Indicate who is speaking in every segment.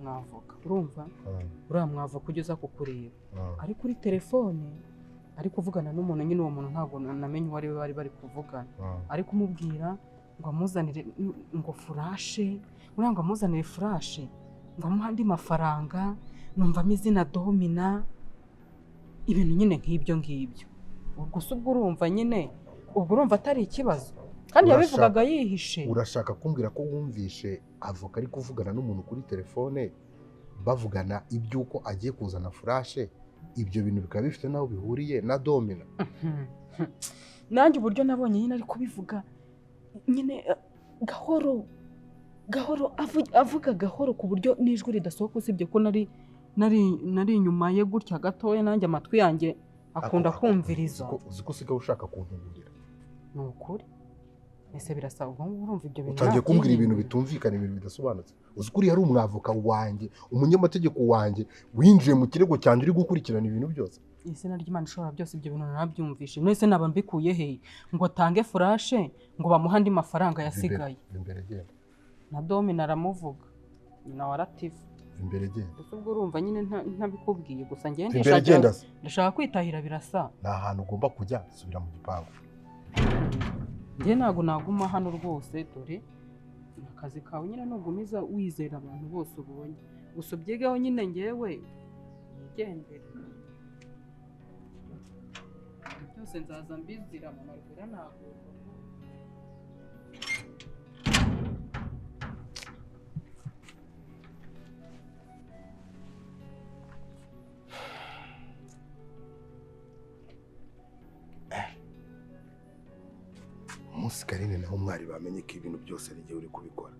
Speaker 1: mwavoka, urumva, uriya mwavoka ugeze kukureba ari kuri telefone, ari kuvugana n'umuntu nyine. Uwo muntu ntabwo namenye uwo ari we bari bari kuvugana, ari kumubwira ngo amuzanire ngo flash, uriya ngo amuzanire flash, ngo amuhe andi mafaranga. Numvamo izina Domina, ibintu nyine nk'ibyo ngibyo. Ubwo se ubwo urumva nyine, ubwo urumva atari ikibazo? Kandi yabivugaga yihishe.
Speaker 2: Urashaka kumbwira ko wumvishe avoka ari kuvugana n'umuntu kuri telefone, bavugana iby'uko agiye kuzana flash, ibyo bintu bikaba bifite n'aho bihuriye na Domina?
Speaker 1: Nanjye uburyo nabonye nyine ari kubivuga nyine gahoro gahoro, avuga gahoro ku buryo n'ijwi ridasohoka, usibye ko nari inyuma ye gutya gatoya, nanjye amatwi yanjye akunda kumviriza.
Speaker 2: Uzi ko usigaye ushaka kuntuburira?
Speaker 1: Ni ukuri. Ese birasaba, ubwo ngubwo urumva ibyo bintu
Speaker 2: Utangiye kumbwira ibintu
Speaker 1: nabyihindura?
Speaker 2: bitumvikana, ibintu bidasobanutse. Uzi ko uriya ari umwavoka wanjye, umunyamategeko wanjye winjiye mu kirego cyanjye, uri gukurikirana ibintu byose?
Speaker 1: Izina ry'Imana ishobora byose, ibyo bintu narabyumvishe. None se naba mbikuye he ngo atange flash, ngo bamuhe andi mafaranga yasigaye?
Speaker 2: Va imbere, genda.
Speaker 1: Na Domina aramuvuga, nyina wa Latifa.
Speaker 2: Va imbere, genda.
Speaker 1: Ese ubwo urumva nyine ntabikubwiye gusa njyewe
Speaker 2: Va imbere, genda se.
Speaker 1: Ndashaka kwitahira, birasa.
Speaker 2: Ni ahantu ugomba kujya, subira mu gipangu.
Speaker 1: Njye ntabwo naguma hano rwose. Dore ni akazi kawe nyine, nugumiza wizera abantu bose ubonye. Gusa ubyigeho nyine, ngewe nigendere. Byose nzaza mbizira mama Rwera, ntabwo.
Speaker 2: Umunsi Karine naho mwari bamenye ko ibintu byose ari jye uri kubikora.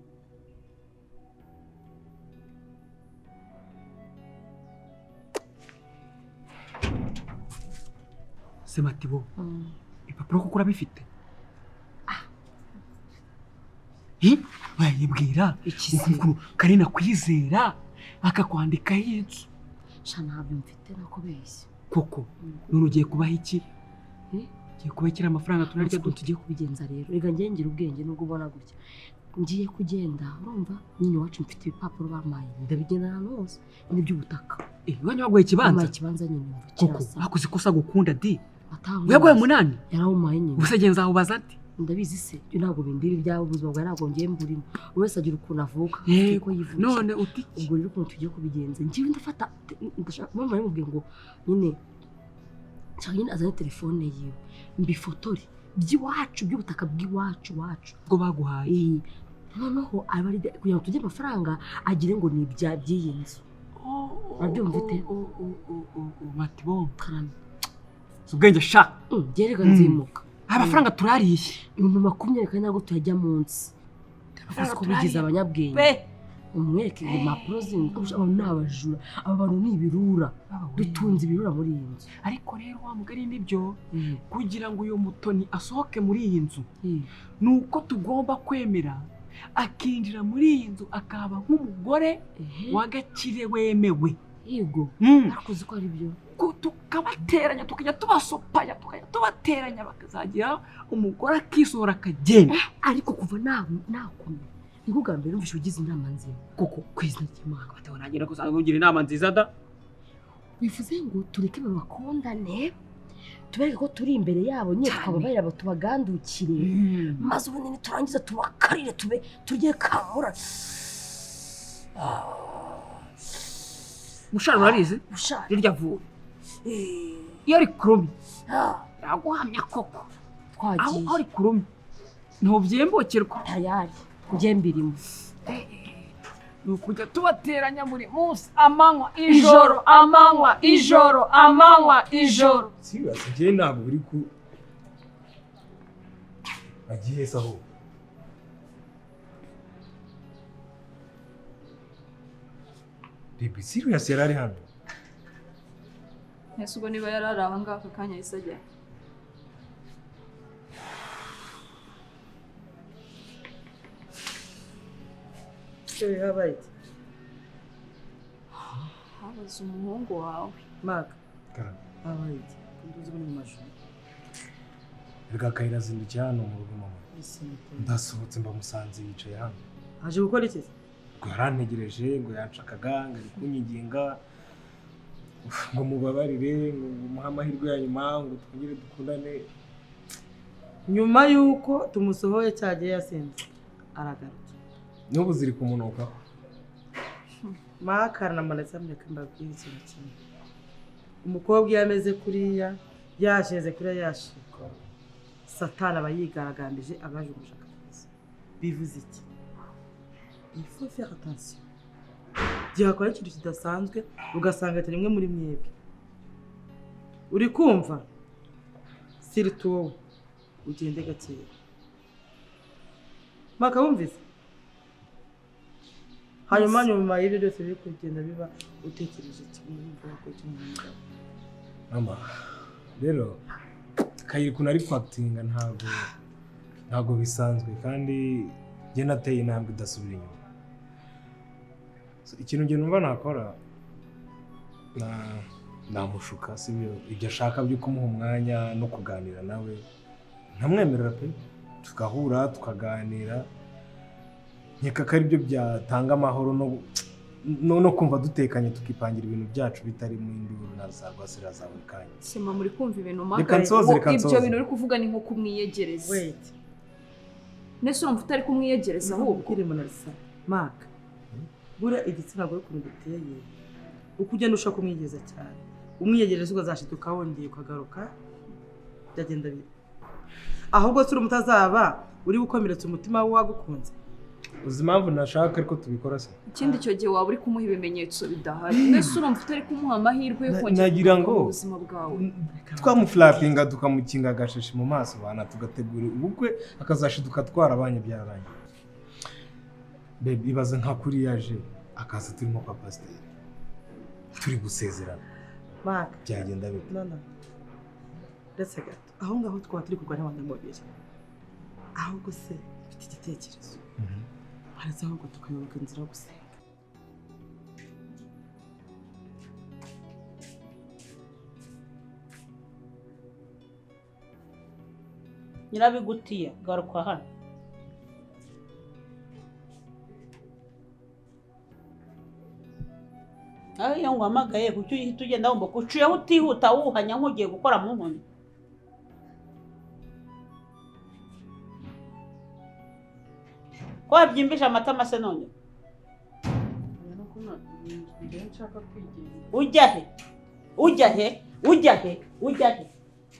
Speaker 3: Sematibo, ibipapuro koko urabifite? Wayibwira
Speaker 4: Iki se?
Speaker 3: ukuntu Karine akwizera akakwandikaho inzu.
Speaker 4: Sha, ntabyo mfite, nakubeshya.
Speaker 3: Koko none ugiye kubaha iki?
Speaker 4: Eh?
Speaker 3: Ugiye kubaha iki? Amafaranga tunarya
Speaker 4: Uzi ukuntu
Speaker 3: dute?
Speaker 4: tugiye kubigenza rero? Reka njye ngira ubwenge nubwo ubona gutya. Ngiye kugenda, urumva nyine, iwacu mfite ibipapuro bampaye, ndabigenda ahantu hose nyine by'ubutaka.
Speaker 3: Eh, iwanyu baguhaye ikibanza?
Speaker 4: Bampaye ikibanza nyine, umva,
Speaker 3: Koko?
Speaker 4: kirasa.
Speaker 3: Bakoze ikosa gukunda di.
Speaker 4: Atanga.
Speaker 3: Yaguhaye umunani?
Speaker 4: Yarawumpaye nyine.
Speaker 3: Ubuse genza aho ubaza ati?
Speaker 4: Ndabizi se? Ibyo ntabwo bindira ibyawe, ubuzima bwawe ntabwo ngiye mburimo. Buri wese agira ukuntu avuka, afite
Speaker 3: Yego.
Speaker 4: uko yivukira.
Speaker 3: None uti iki?
Speaker 4: Ubwo rero ukuntu tugiye kubigenza, njyewe ndafata, ndashaka mama yamubwiye ngo nyine nshaka nyine azane telefone yiwe, mbifotore by'iwacu, by'ubutaka bw'iwacu wacu.
Speaker 3: Ubwo baguhaye?
Speaker 4: Eh, noneho aba ari kugira ngo tujye amafaranga agire ngo ni ibya by'iyi nzu. Urabyumva ute?
Speaker 3: Matibo.
Speaker 4: Karame.
Speaker 3: Si ubwenge sha.
Speaker 4: Njye reka nzimuka.
Speaker 3: Amafaranga turariye.
Speaker 4: 20,000, kandi ntabwo tuyajya munsi.
Speaker 3: Amafaranga
Speaker 4: Uzi ko bigize
Speaker 3: turariye.
Speaker 4: abanyabwenge.
Speaker 3: Pe.
Speaker 4: Umwereke ngo impapuro z'inzu. Aba ni abajura, aba bantu ni ibirura, dutunze ibirura muri iyi nzu.
Speaker 3: Ariko rero wa mugari, nibyo, kugira ngo uyu Mutoni asohoke muri iyi nzu ni uko tugomba kwemera akinjira muri iyi nzu, akaba nk'umugore w'agakire wemewe.
Speaker 4: Yego. Ariko uzi ko ari byo?
Speaker 3: Tukabateranya, tukajya tubasopanya, tukajya tubateranya, bakazagira umugore akisohora akagenda.
Speaker 4: Ariko kuva nakumenya nibwo bwa mbere numvise ugize inama nzima.
Speaker 3: Koko?
Speaker 4: Ku izina ry'Imana.
Speaker 3: Batewe nanjye no gusanga ugira inama nziza da.
Speaker 4: Bivuze ngo tureke babakundane, tubereke ko turi imbere yabo nyine.
Speaker 3: Cyane.
Speaker 4: Tukababarira, tubagandukire, maze ubundi niturangiza tubakarire, tube turye kamura.
Speaker 3: Mushara urarizi?
Speaker 4: Bushara.
Speaker 3: Rirya vuba iyo rikurumye yaguhamya koko aho.
Speaker 4: Twagiye.
Speaker 3: Aho rikurumye ntubyembukirwa.
Speaker 4: Tayari njye mbirimo.
Speaker 3: Ni ukujya tubateranya buri munsi, amanywa ijoro, amanywa ijoro, amanywa ijoro.
Speaker 5: Serious, njye ntabwo uri ku agiye se aho? Baby, serious, yari ari hano.
Speaker 6: Ese ubwo niba yari ari aha ngaha aka kanya yahise ajya?
Speaker 7: Habaye iki?
Speaker 6: Habuze umuhungu wawe.
Speaker 7: Maka.
Speaker 5: Karame.
Speaker 7: Habaye iki? Nduzi ko ni mu majoro.
Speaker 5: Reka Kayira azindukiye hano mu rugo, mama. Ndasohotse mbamusanze yicaye hano.
Speaker 7: Aje gukora iki se?
Speaker 5: Ngo yarantegereje, ngo yanshakaga, ngo ari kunyiginga, ngo mubabarire, ngo muhe amahirwe ya nyuma, ngo twongere dukundane.
Speaker 7: Nyuma y'uko tumusohoye cyagiye yasinze aragarutse.
Speaker 5: N'ubu ziri kumunukaho.
Speaker 7: Makara na Manase, mureke mbabwire ikintu kimwe. Umukobwa iyo ameze kuriya, yasheze kuriya, yashika, Satani aba yigaragambije, abaje gushaka akazi. Bivuze iki? Il faut faire attention. Igihe hakora ikintu kidasanzwe ugasanga atari rimwe muri mwebwe, uri kumva, surtout wowe ugende gakeya. Maka, wumvise? Hanyuma nyuma y'ibyo byose biri kugenda biba, utekereje iki? Wumva wakora iki mu mugabo?
Speaker 5: Mama, rero Kayiri ukuntu ari kwakitinga ntabwo bisanzwe, kandi njye nateye intambwe idasubira inyuma. So, ikintu njye numva nakora, namushuka, sibyo, ibyo ashaka byo kumuha umwanya no kuganira nawe, nkamwemerera pe, tugahura tukaganira. Nkeka ko aribyo byatanga amahoro no kumva dutekanye, tukipangira ibintu byacu bitarimo induru na za rwasira za buri kanya.
Speaker 6: Sema, muri kumva ibintu
Speaker 5: Reka
Speaker 6: mpaka
Speaker 5: nsoze, reka
Speaker 6: ibyo
Speaker 5: nsoze.
Speaker 6: bintu uri kuvuga ni nko kumwiyegereza.
Speaker 7: Wait.
Speaker 6: Nese urumva utari kumwiyegereza ahubwo?
Speaker 7: Ubwire Monalisa, Maka, buriya igitsina gore ukuntu giteye, uko ugenda ushaka kumwigeza cyane, umwiyegereza, ukazashiduka wongeye ukagaruka, byagenda bite? Ahubwo se urumva utazaba uri gukomeretsa umutima w'uwagukunze?
Speaker 5: Uzi impamvu nashaka ariko tubikora se?
Speaker 6: Ikindi, icyo gihe waba uri kumuha ibimenyetso bidahari. Mbese urumva utari kumuha amahirwe yo kongera
Speaker 5: Nagira
Speaker 6: kugaruka
Speaker 5: ngo
Speaker 6: mu buzima bwawe?
Speaker 5: Twamufurapinga, tukamukinga agashashi mu maso bana, tugategura ubukwe, akazashiduka twarabanye byararangiye. Babe, ibaze nka kuri yaje akaza turimo kwa pasiteri turi gusezerana,
Speaker 7: Maka,
Speaker 5: byagenda bite?
Speaker 7: No, ndetse gato aho ngaho twaba turi kurwana n'abanyamubiri. Ahubwo se mfite igitekerezo, haretse ahubwo tukayoboka inzira yo gusenga.
Speaker 8: Nyirabigutiya, garuka hano. Aho iyo nguhamagaye kuki uhita ugenda wumva ko uciyeho utihuta, wuhanya nk'ugiye gukora mu nkono? Ko wabyimbije amatama se none?
Speaker 1: Nshaka kwigenza.
Speaker 8: Ujya he? Ujya he? Ujya he? Ujya he?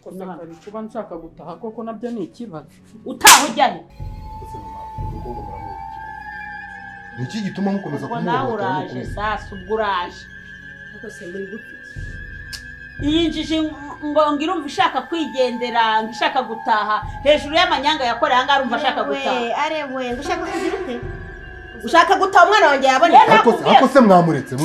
Speaker 1: Gusa kare kuba nshaka gutaha koko nabyo ni ikibazo.
Speaker 8: Utaha ujya he?
Speaker 2: Ese mama, umukobwa muramuhohotera, ni iki gituma mukomeza
Speaker 8: Ubwo nawe
Speaker 2: kumuhohotera?
Speaker 8: uraje.
Speaker 2: Ni ukuri.
Speaker 8: Sasa ubwo uraje.
Speaker 4: Ariko se muri gupfa iki?
Speaker 8: Iyi njiji ngo irumva ishaka kwigendera, ngo ishaka gutaha hejuru y'amanyanga yakoreye ahangaha, arumva ashaka gutaha.
Speaker 9: We arewe, ngo ushaka kugira ute? Ushaka gutaha umwana wanjye yaboneka?
Speaker 2: Ariko se mwamuretse?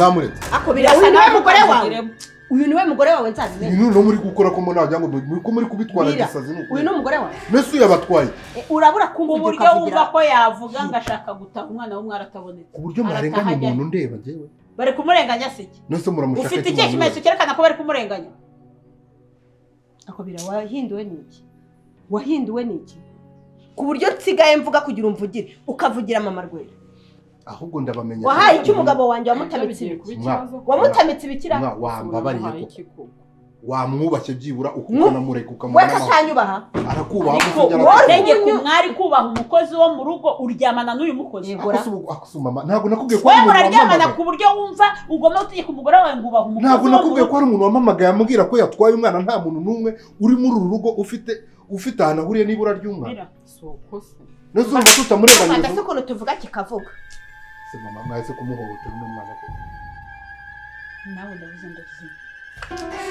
Speaker 9: Ako birasa. Uyu niwe mugore wawe, uyu niwe mugore wawe, nzabimenya.
Speaker 2: Ibintu no muri gukora ko mbona wagira ngo ko muri kubitwara
Speaker 9: Bira,
Speaker 2: gisazi ni
Speaker 9: uyu
Speaker 2: ukuri.
Speaker 9: ni umugore wawe?
Speaker 2: Mbese uyu yabatwaye?
Speaker 9: Urabura
Speaker 8: Ku
Speaker 9: kumvugira
Speaker 8: buryo
Speaker 9: ukavugira.
Speaker 8: wumva ko yavuga ngo ashaka gutaha umwana w'umwari atabonetse.
Speaker 2: Ku buryo mwarenganya
Speaker 8: Arataha ajya
Speaker 2: umuntu ndeba njyewe?
Speaker 8: Bari kumurenganya se iki?
Speaker 2: Nese muramushaka
Speaker 8: Ufite
Speaker 2: iki?
Speaker 8: ikihe kimenyetso
Speaker 2: Mwamuretse?
Speaker 8: cyerekana ko bari kumurenganya?
Speaker 9: Ako bira, wahinduwe n'iki? Wahinduwe n'iki ku buryo nsigaye mvuga kugira umvugire, ukavugira mama Rwera?
Speaker 2: Ahubwo ndabamenya.
Speaker 9: Wahaye iki umugabo wanjye? Wamutamitse
Speaker 1: Bigiye
Speaker 9: ibiki?
Speaker 1: kuba ikibazo.
Speaker 9: Wamutamitse ibikira?
Speaker 2: Mwa, wambabariye
Speaker 1: Wamuhaye
Speaker 2: ko
Speaker 1: iki koko?
Speaker 2: wamwubashye byibura, ukanamureka ukamuha
Speaker 9: We
Speaker 2: n'amahoro.
Speaker 9: katanyubaha.
Speaker 2: Arakubaha
Speaker 8: Ariko
Speaker 2: gusa.
Speaker 9: wowe
Speaker 8: utegeka umwari kubaha umukozi wo mu rugo, uryamana n'uyu mukozi?
Speaker 2: Ako mama, ntabwo nakubwiye ko
Speaker 8: We
Speaker 2: hari umuntu
Speaker 8: muraryamana
Speaker 2: wampamagaye.
Speaker 8: ku buryo wumva ugomba gutegeka umugore wawe ngo ubahe umukozi
Speaker 2: Ntabwo
Speaker 8: wo mu
Speaker 2: nakubwiye ko
Speaker 8: rugo?
Speaker 2: hari umuntu wampamagaye ambwira ko yatwaye umwana? Nta muntu n'umwe uri muri uru rugo ufite ahantu ahuriye n'ibura ry'umwana.
Speaker 8: Bira.
Speaker 1: Si uko se?
Speaker 2: Nese urumva tutamurenganyiriza?
Speaker 9: Fata se ukuntu tuvuga kikavuga.
Speaker 2: Se mama, mwahise kumuhohotera uno mwana ko?
Speaker 8: Nawe ndavuze ngo zima.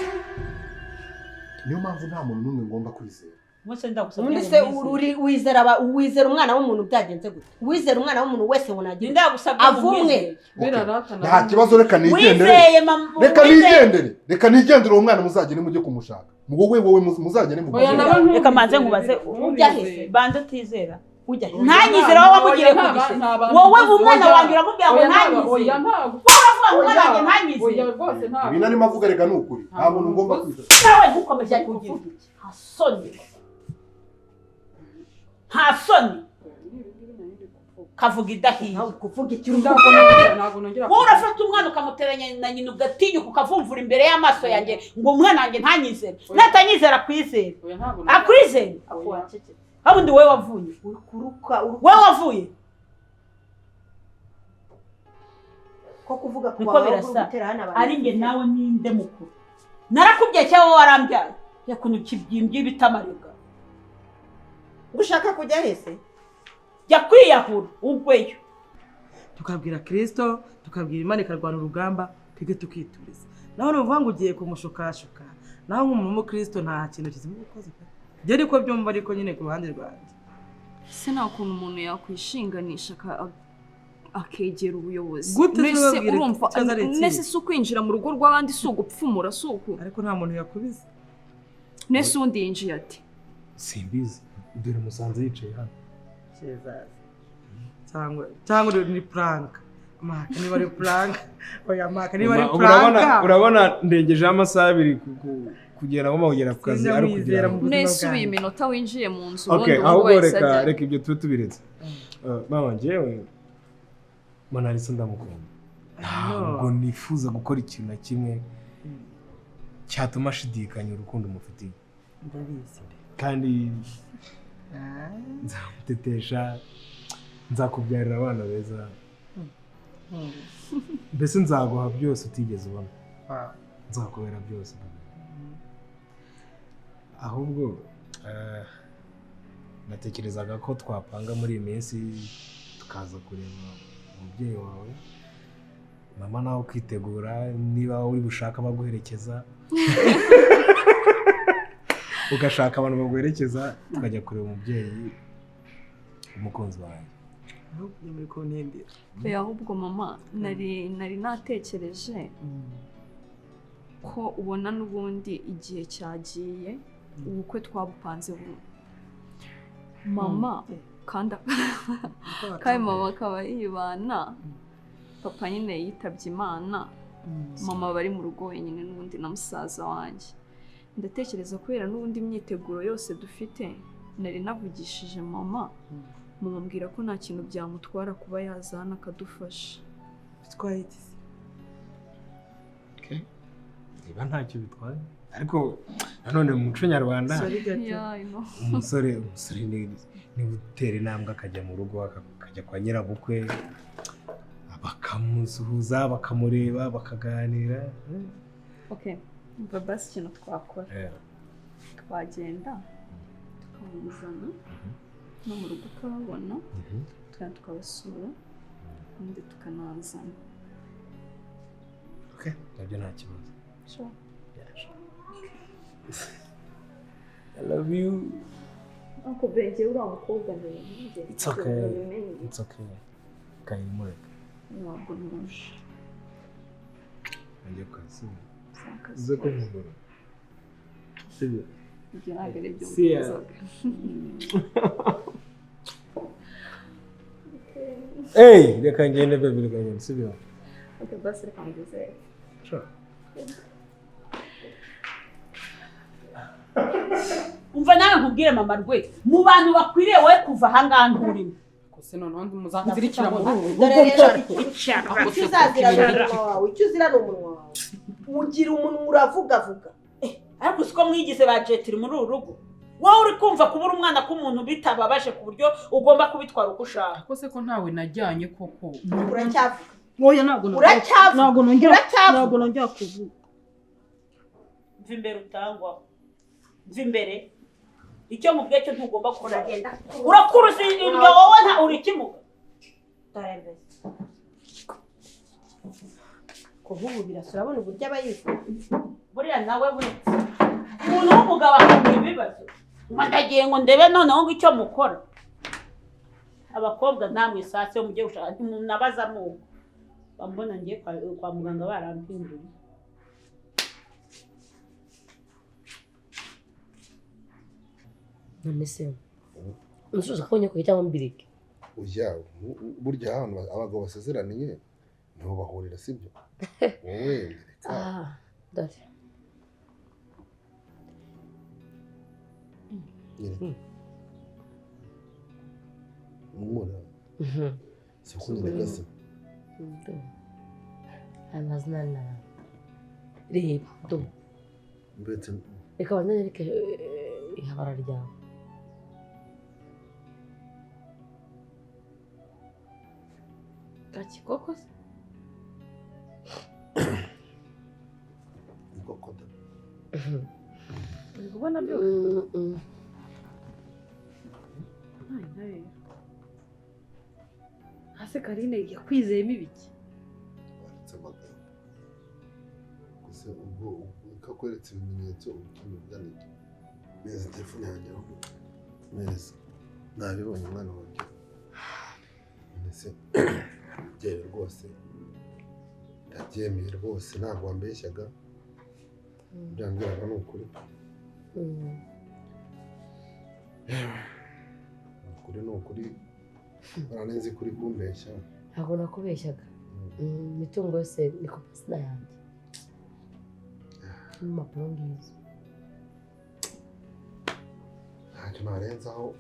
Speaker 2: Niyo mpamvu nta muntu n'umwe ngomba kwizera.
Speaker 8: Umunsi ndagusabye
Speaker 9: Ubundi
Speaker 8: ngo
Speaker 9: se
Speaker 8: umwizere.
Speaker 9: uri wizera wizera umwana w'umuntu byagenze gute? Wizera umwana w'umuntu wese ngo nagira
Speaker 8: Ninde yagusabye ngo
Speaker 9: avumwe.
Speaker 8: umwizere?
Speaker 1: Birarata.
Speaker 2: Nta kibazo, reka nigendere.
Speaker 8: Wizeye mama?
Speaker 2: Reka
Speaker 8: Wizeye?
Speaker 2: nigendere, reka nigendere. Uwo mwana muzagende mujye kumushaka. Wowe muzagende
Speaker 1: Oya,
Speaker 2: mugende.
Speaker 1: nawe.
Speaker 8: Reka manze nkubaze.
Speaker 9: Ujya he?
Speaker 8: Banze utizera.
Speaker 9: Ujya he?
Speaker 8: Ntanyizere, wowe wamugiriye ku gise. Wowe umwana wanjye uramubwira ngo ntanyizere.
Speaker 1: Oya, ntabwo.
Speaker 8: Wowe uravuga ngo umwana wanjye ntanyizere.
Speaker 1: Oya, rwose ntabwo.
Speaker 2: Ibi narimo avuga reka ni ukuri, nta muntu ngomba kwizera.
Speaker 8: Nawe ntukomeze kugira nta soni, nta soni. Kavuga idahiye.
Speaker 9: Kuvuga iki?
Speaker 1: Ntabwo nongera.
Speaker 8: Wowe urafata umwana ukamuteranya na nyina, ugatinyuka ukavumvura imbere y'amaso yanjye ngo umwana wanjye ntanyizere. Natanyizera akwizere.
Speaker 1: Oya, ntabwo
Speaker 8: Akwizere.
Speaker 1: Oya.
Speaker 8: Habundi wowe wavuye.
Speaker 9: Uri kuruka uri
Speaker 8: Wowe wavuye.
Speaker 9: Ko kuvuga ku
Speaker 8: Niko
Speaker 9: wawe uri
Speaker 8: birasa.
Speaker 9: gutera hano abantu.
Speaker 8: Ari njye nawe ninde mukuru? Narakubyaye cyangwa wowe warambyaye? Yakuntu kibyimbye ibitamarega.
Speaker 9: Ushaka kujya hese?
Speaker 8: Jya kwiyahura ugweyo.
Speaker 7: Tukabwira Kristo, tukabwira Imana ikarwana urugamba, twige tukituriza. Naho nuvuga ngo ugiye kumushukashuka, naho nk'umuntu w'umukristo nta kintu kizima ukoze pe. Njye niko byumva, ariko nyine ku ruhande rwanjye.
Speaker 6: Se nta kuntu umuntu yakwishinganisha akegera ubuyobozi?
Speaker 7: Gute?
Speaker 6: Mbese
Speaker 7: Tubabwire
Speaker 6: urumva
Speaker 7: ikibazo ari ikihe?
Speaker 6: nese si ukwinjira mu rugo rw'abandi, si ugupfumura, si uku?
Speaker 7: Ariko nta muntu yakubize.
Speaker 6: Nese undi yinjiye ati?
Speaker 5: Simbizi, dore musanze yicaye hano.
Speaker 7: Jesus. Cyangwa ni prank. Maka niba ari prank. Oya, maka niba ari
Speaker 5: Urabona,
Speaker 7: prank.
Speaker 5: urabona ndengejeho amasaha 2 kugera ngomba kugera ku kazi, ari
Speaker 7: Sinjya
Speaker 5: ukugira
Speaker 7: mwizera
Speaker 5: ngo
Speaker 7: mu buzima
Speaker 6: Nese ubu iyi
Speaker 7: bwanjye.
Speaker 6: minota winjiye mu nzu,
Speaker 5: Okay,
Speaker 6: ubundi ubu
Speaker 5: ahubwo
Speaker 6: wese
Speaker 5: reka
Speaker 6: ajya
Speaker 5: reka ibyo tube tubiretse. Mama, njyewe Monalisa ndamukunda, ntabwo nifuza gukora ikintu na kimwe cyatuma ashidikanya urukundo mufitiye.
Speaker 7: Ndabizi pe.
Speaker 5: Kandi nzamutetesha, nzakubyarira abana beza, mbese nzaguha byose utigeze ubona.
Speaker 7: Wow.
Speaker 5: Nzakubera byose. Ahubwo natekerezaga ko twapanga muri iyi minsi tukaza kureba umubyeyi wawe, mama, nawe ukitegura niba uri bushaka baguherekeza, ugashaka abantu baguherekeza, tukajya kureba umubyeyi, umukunzi wanjye.
Speaker 7: Ahubwo ujya muri kuntindira.
Speaker 6: Oya, ahubwo mama, nari natekereje ko ubona n'ubundi igihe cyagiye, ubukwe twabupanze mama kandi mama akaba yibana, papa nyine yitabye Imana, mama bari mu rugo wenyine n'ubundi na musaza wanjye. Ndatekereza kubera n'ubundi imyiteguro yose dufite, nari navugishije mama, mama ambwira ko nta kintu byamutwara kuba yaza hano akadufasha.
Speaker 7: Bitwaye iki se?
Speaker 5: Okay. Niba ntacyo bitwaye, ariko nanone mu muco nyarwanda
Speaker 7: Sorry gato.
Speaker 6: Yeah, I know.
Speaker 5: umusore ni utera intambwe akajya mu rugo, akajya kwa nyirabukwe, bakamusuhuza, bakamureba, bakaganira.
Speaker 6: Okay, umva basi ikintu twakora. Twagenda tukamuzana no mu rugo ukababona, tukajya tukabasura, ubundi tukanazana.
Speaker 5: Okay, nabyo nta kibazo.
Speaker 6: Sure.
Speaker 5: Yeah, sure. I love you.
Speaker 6: Uncle Ben, njyewe uriya mukobwa ndabimenye.
Speaker 5: It's okay. It's okay. Kayimureka.
Speaker 6: Ntabwo ntuje.
Speaker 5: Njye ku kazi.
Speaker 6: Sakazi.
Speaker 5: Uze kuvumbura. Sibyo?
Speaker 6: Ibyo ntabwo ari ibyo
Speaker 5: See ya.
Speaker 6: mukozaga.
Speaker 5: Hey, reka ngende baby, reka ngende, sibyo?
Speaker 6: Okay, basi reka ngeze.
Speaker 5: Sure.
Speaker 8: Umva nawe nkubwire mama rwe, mu bantu bakwiriye wowe kuva ahangaha nturimo.
Speaker 1: Kose noneho muzanzirikira muri uru rugo.
Speaker 9: Dore rero
Speaker 8: Icara.
Speaker 9: Icyo uzazira ni umunwa wawe, icyo uzira ni umunwa wawe. Ugira umunwa, uravugavuga.
Speaker 8: Ariko siko mwigize ba jetiri muri uru rugo? Wowe uri kumva kubura umwana k'umuntu bitababaje ku buryo ugomba kubitwara uko ushaka?
Speaker 1: Ko se ko ntawe najyanye koko?
Speaker 9: Uracyavuga.
Speaker 1: Oya, ntabwo
Speaker 9: Uracyavuga.
Speaker 1: ntabwo nongera.
Speaker 9: Uracyavuga.
Speaker 1: Ntabwo nongera kuvuga.
Speaker 8: Mva imbere utangwaho, mva imbere. Icyo mubwiye cyo ntugomba gukora.
Speaker 9: Uragenda.
Speaker 8: Urakuruza iryo, wowe nta uri ikimuga.
Speaker 9: Dore mbese. Ko nk'ubu birasa, urabona uburyo aba yifuza.
Speaker 8: Buriya nawe buretse umuntu w'umugabo akunda ibibazo, ngo ndagiye ngo ndebe noneho ngo icyo mukora. Abakobwa namwe sase mujye gushaka, ntimunabaza amoko. Bambona ngiye kwa muganga barampinduye.
Speaker 4: None se umusubiza ko nyoko cyangwa mbirike?
Speaker 2: Ujya burya ahantu abagabo basezeraniye niho bahurira, sibyo? Wowe reka.
Speaker 4: Ah, dore.
Speaker 2: Nyereka. Umura. Sikunyereka se.
Speaker 4: Amazina na reba do.
Speaker 2: Mbetse
Speaker 4: reka bananyereke ihabara ryawe.
Speaker 10: Gaki koko se?
Speaker 2: Koko da.
Speaker 10: Uri kubona byo? Nta Hase Karine yakwizeyemo ibiki?
Speaker 2: Waretse amagambo. Gusa ubwo kakweretse ibimenyetso ubutumwa n'iki. Meza telefone yanjye aho. Meza. Nabibonye umwana wanjye. Mbese umubyeyi rwose ndabyemeye rwose ntabwo wambeshyaga. Byambwiraga ni ukuri. Ukuri ni ukuri. Baranenze kuri kumbeshya.
Speaker 4: Ntabwo nakubeshyaga. Imitungo yose ni ku mazina yanjye. N'impapuro ngizo.
Speaker 2: Ntacyo narenzaho.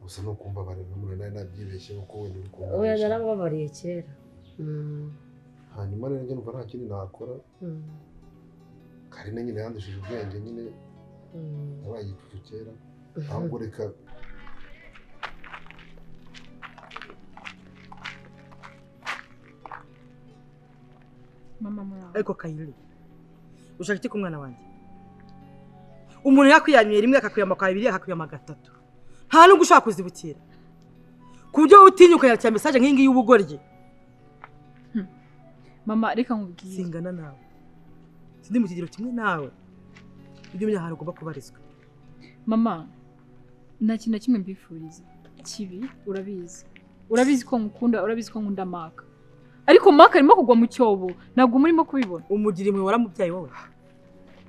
Speaker 2: Gusa no kumbabarira umuntu nari nabyibeshye kuko wenda uri kumbeshya.
Speaker 4: Oya narababariye kera.
Speaker 2: Hanyuma rero njye numva nta kindi nakora. Karine nyine yandushije ubwenge nyine. Yabaye igicucu kera. Ahubwo reka
Speaker 6: mama muraho.
Speaker 7: Ariko Kayiri ushaka iki ku mwana wanjye? Umuntu yakwiyamiye rimwe akakwiyama kabiri akakwiyama gatatu. Nta nubwo ushaka kuzibukira. Ku buryo utinyuka yakira message nk'iyi ngiyi y'ubugoryi.
Speaker 6: Mama reka nkubwire.
Speaker 7: Singana nawe. Sindi mu kigero kimwe nawe. Ibyo umenya ahantu ugomba kubarizwa.
Speaker 6: Mama nta kintu na kimwe mbifuriza kibi, urabizi. Urabizi ko nkukunda, urabizi ko nkunda Maka. Ariko Maka arimo kugwa mu cyobo, ntabwo murimo kubibona.
Speaker 7: Umugira imwe waramubyaye wowe.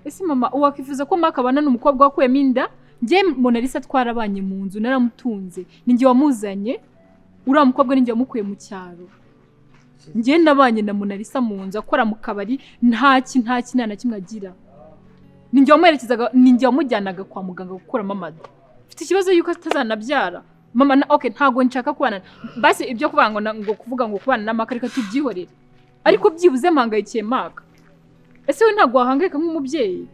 Speaker 6: Ese mama wakwifuza ko Maka abana n'umukobwa wakuyemo inda? Njye Monalisa twarabanye mu nzu naramutunze, ninjye wamuzanye, uriya mukobwa ninjye wamukuye mu cyaro. Njye nabanye na Monalisa mu nzu akora mu kabari nta nta na kimwe agira. Ninjye wamuherekezaga, ninjye wamujyanaga kwa muganga gukuramo amada. Mfite ikibazo yuko atazanabyara. Mama na okay ntago nshaka kubana. Basi ibyo kuvuga ngo ngo kuvuga ngo kubana na Maka reka tubyihorere. Ariko byibuze mpangayikiye Maka. Ese we ntago wahangayika nk'umubyeyi?